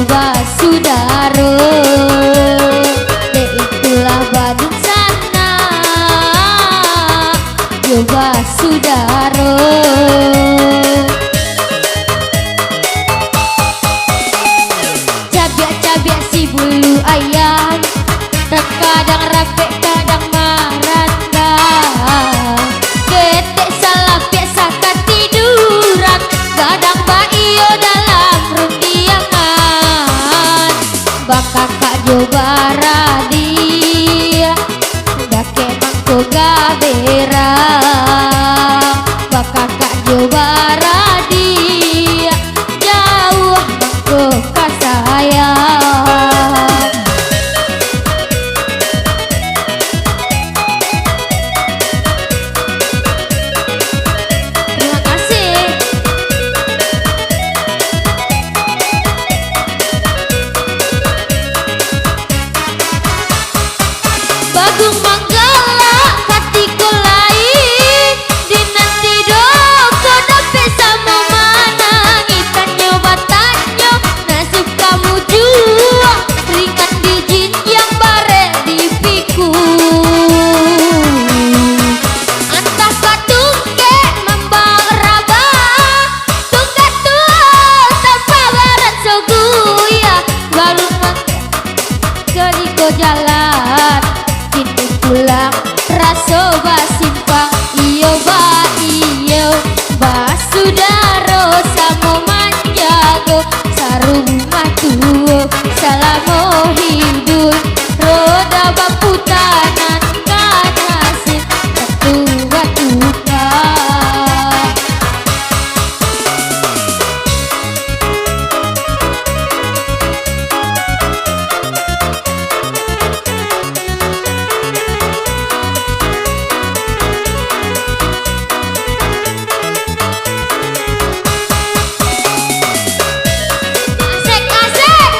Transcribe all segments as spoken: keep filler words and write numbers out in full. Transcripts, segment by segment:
basudaro, dek itulah badunsanak jo basudaro. Cabiak-cabiak si bulu ayam, terkadang rapek, kadang marantang. Ketek salapiak sakatiduran, gadang baiyo dalam rundiangan. Bakakak jo baradiak, dakek mangko gaberang. Bakakak jo baradiak, jauah mangko ka sayang. Terima kasih. Bagung manggalak katiko lai, dinanti doko dapek samo manang. Itanyo batanyo, nak suka mujua, ringan dijinjiang, barek dipikua. Antah ka tungkek mambaok rabah, tungkek tu tanpa baran soguya, baru manggalak. Kali ko jalan, kini pulang raso basimpang. Iyo baiyo, basudaro samo manjago, sarumah tuo salamo hiduik, roda baputa nan ka nasib tantu batuka. Asik, asik.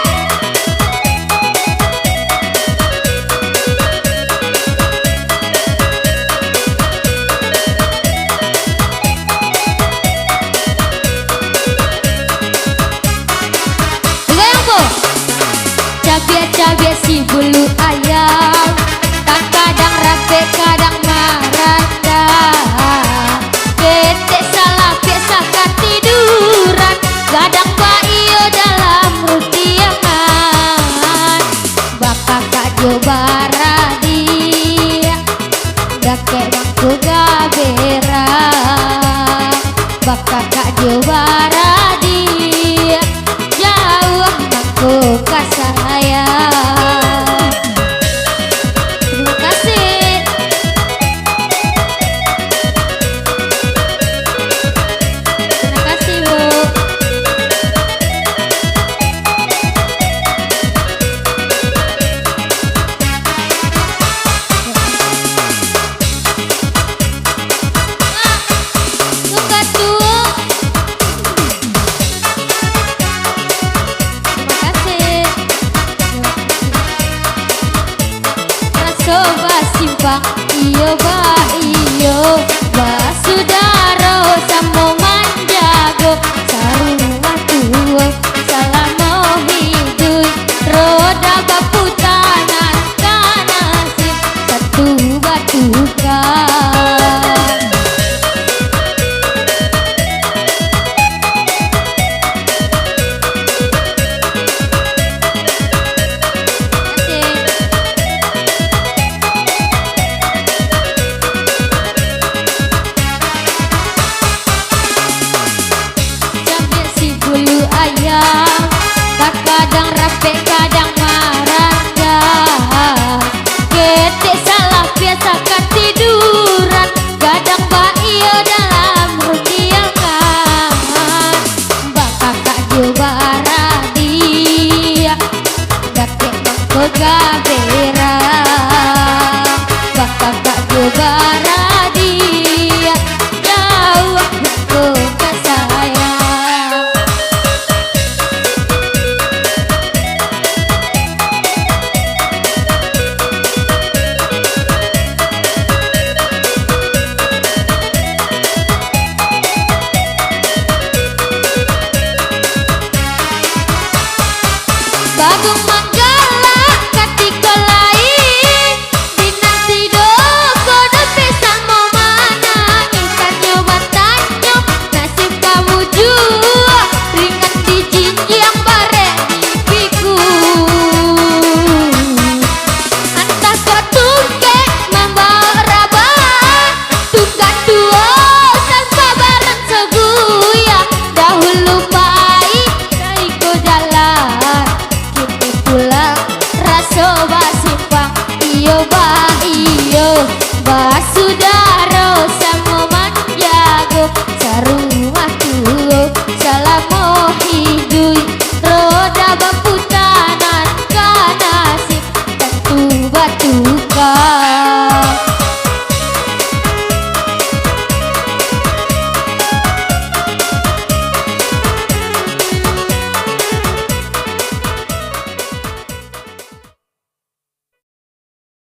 Goyang, po. Cabiak-cabiak si bulu ayam, takadang rapek, kadang marantang. Ketek salapiak sakatiduran, gadang baiyo dalam rundiangan. Bakakak jo baradiak, dakek mangko gaberang. Bakakak jo baradiak, jauah mangko ka sayang. Terima kasih. Bas